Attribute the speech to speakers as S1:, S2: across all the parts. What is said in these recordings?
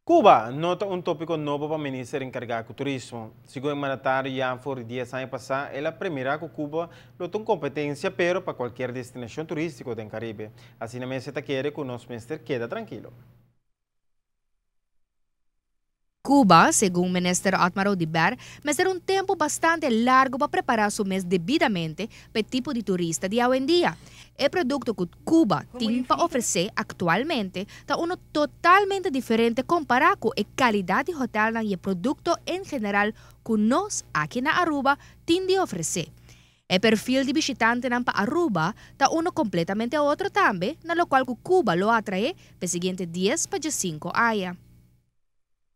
S1: Cuba no ta un topico nobo pa minister encarga cu turismo. Segun e mandatario, ya for di 10 aña pasa, el a premira cu Cuba lo tin competencia, pero pa cualkier destinacion turistico den Caribe. Asina mes e ta kere cu nos mester keda trankilo.
S2: Cuba, segun Minister Otmar Oduber, mester un tempo bastante largo pa prepara su mes debidamente pa e tipo di turista di awendia. E producto cu Cuba tin pa ofrece actualmente ta uno totalmente diferente compara cu e calidad di hotelnan y e producto en general cu nos aki na Aruba tin di ofrece. E perfil di bishitantenan pa Aruba ta uno completamente otro tambe, na locual cu Cuba lo atrae pa e siguiente 10 pa 15 aña.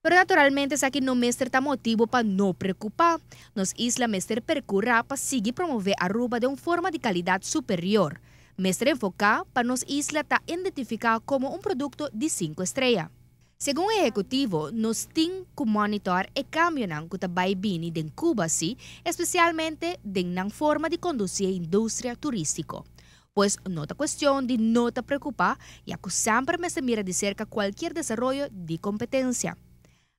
S2: Pero naturalmente esaki no mester ta motibo pa no preocupa. Nos isla mester percura pa sigui promove Aruba den un forma di calidad superior. Mester enfoca pa nos isla ta identifica como un producto di 5 estrella. Segun e ehecutivo, nos tin cu monitor e cambionan cu ta bay bini den Cuba si, especialmente den nan forma di conduci e industria turistico. Pues no ta cuestion di no ta preocupa, ya cu semper mester mira di cerca cualkier desaroyo di competencia.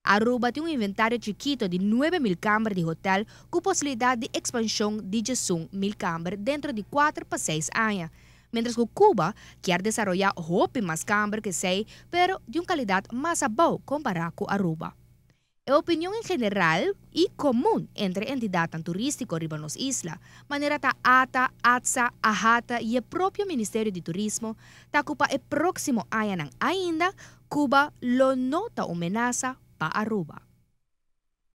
S2: Aruba tin un inventario chikito di 9000 camber di hotel cu posibilidad di expansion di 11.000 camber dentro di 4 pa 6 aña. Mientras cu Cuba kier desaroya hopi mas camber cu esey, pero di un calidad mas abou compara cu Aruba. E opinion en general y comun entre entidadnan turistico riba nos isla, manera ta ATA, ATSA, AHATA y e propio Ministerio di Turismo, ta cu pa e proximo añanan ainda, Cuba lo no ta un menasa pa Aruba.